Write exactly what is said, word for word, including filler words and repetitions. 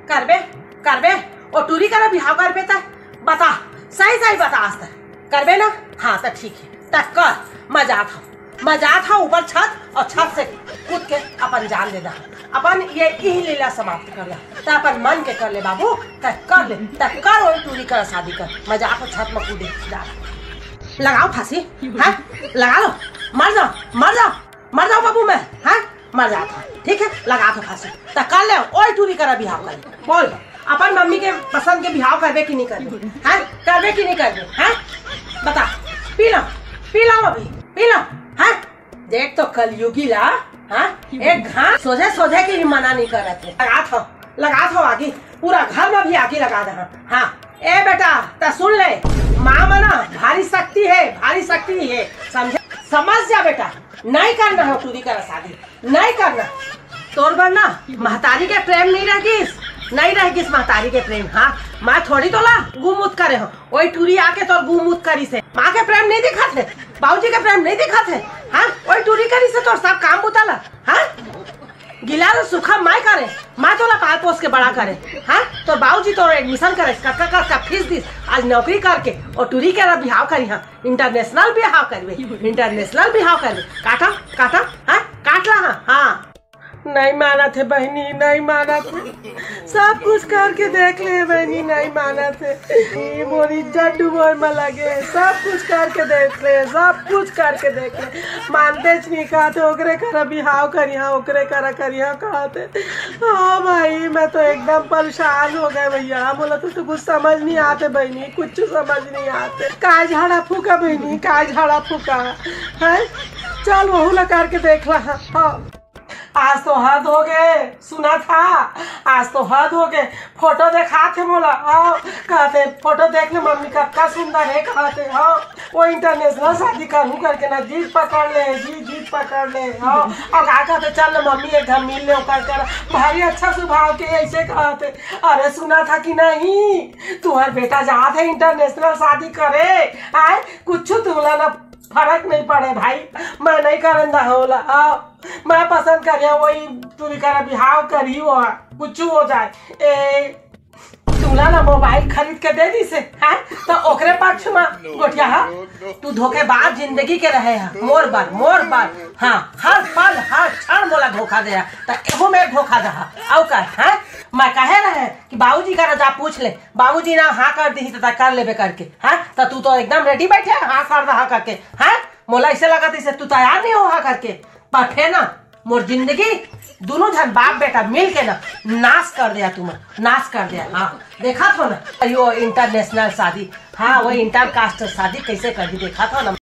करबे, करबे, ओ टूरी करा बिहाव करबे त बता, सही सही बता आज तक। करबे ना? हाँ, त ठीक हे, त कर, मैं जात हँव, मैं जात हँव ऊपर छत अउ छत से कूद के अपन जान दे दा, अपन ये इही लीला समाप्त कर दा। त अपन मन के कर ले बाबू, त कर ले, त कर, ओ टूरी करा शादी कर, मैं जात हँव छत म कूदे, जात हँव। लगाव फांसी, हाँ, लगा लो, मर जाव, मर जाव, मर जाव बाबू मैं, हाँ, मर जात हँव, ठीक हे, लगात हँव फांसी। त कर ले, ओही टूरी करा बिहाव कर ले। बोल, अपन मम्मी के पसंद के बिहाव करबे कि नहीं करबे? हैं? करबे कि नहीं करबे? हैं? बता, पी लो, पी लो अभी, पी लो, हैं? देख तो कलयुगी ला, हाँ? एक घास सोझे सोझे के भी मना नहीं करत हे। लगात हँव, लगात हँव आगी, पूरा घर में भी आगी लगा दे। हाँ, ए बेटा, त सुन ले, माँ म ना भारी शक्ति हे, भारी शक्ति हे, समझे? समझ जा बेटा, नहीं करना हे टूरी करा शादी, नहीं करना। तोर बर ना महतारी के प्रेम नहीं रह गिस, नहीं रह गिस महतारी के प्रेम। हाँ, मैं थोड़ी तोला गूमूत करे हँव, ओही टूरी आके तोर गूमूत करिस हे। माँ के प्रेम नहीं दिखत हे, बाबूजी के प्रेम नहीं दिखत हे। हाँ, ओही टूरी करिस हे तोर सब काम बुता ला। हाँ, गिला ल सुखा मैं करे, मैं तोला पाल पोस के बड़ा करे। हाँ, तोर बाबूजी तोर admission करे, कतका कतका फीस दिस, आज नौकरी करके ओ टूरी करा बिहाव करिहँव, international बिहाव करबे, international बिहाव करबे। काटा, काटा, हाँ, काट ला, हाँ, हाँ। नहीं मानत हे बहिनी, नहीं मानत हे, सब कुछ करके देख ले बहिनी, नहीं मानत हे। ई मोर इज्जत डुबोय म लगे, सब कुछ करके देख ले, सब कुछ करके देख ले, मानतेच नहीं। कहत हे ओकरे करा बिहाव करिहँव, ओकरे करा करिहँव कहत हे। हाँ भाई, मैं तो एकदम परेशान हो गए भैया, मोला तो, तो कुछ समझ नहीं आत हे बहिनी, कुछ समझ नहीं आत हे। काय झाड़ा फूका बहिनी, काय झाड़ा फूका, हैं? चल वहू ला करके देख ला। हाँ, आज तो हद हो गए, सुना था, आज तो हद हो गए। फोटो देखात हे मोला, हाँ, कहत हे फोटो देख ले मम्मी, कतका सुंदर हे, कहत हे, हाँ, ओ international शादी करहूँ करके ना जिद पकड़ ले, जी, जिद पकड़ ले, हाँ। अउ का कहत हे, चल ना मम्मी, एक घांव मिल ले ओकर करा, भारी अच्छा सुभाव के, अइसे कहत हे। अरे सुना था कि नहीं, तुँहर बेटा जात हे international शादी करे, आय, कुछु तुला ना फरक नहीं पड़े भाई, मैं नहीं करन दँव ओला, हाँ। मैं पसंद करिहँव, ओही टूरी करा बिहाव करही, वो कुछु हो जाए। ए, तुला ना मोबाइल खरीद के दे दिस हे, हैं? त ओकरे पक्ष म गोठियाहा। तू धोखेबाज जिंदगी के रहे हा, मोर बर, मोर बर। हाँ, हर पल, हर क्षण मोला धोखा दे हा, त एहू मेर धोखा दे हा। अउ का, हैं? मैं कहे रहे कि बाबूजी करा जा पूछ ले, बाबूजी ना हाँ कर दिही त कर लेबे करके, हैं? त तू तो एकदम ready बैठे हा, हाँ कर दे हा करके, हैं? मोला अइसे लगत हे तू तैयार नहीं हो हा करके। पर फेर ना मोर जिंदगी, दूनों झन बाप बेटा मिल के ना नाश कर दे हा तुमन, नाश कर दे हा। हाँ, देखत हो ना, यो international शादी, हाँ, वो inter caste शादी कइसे करही, देखत हो ना।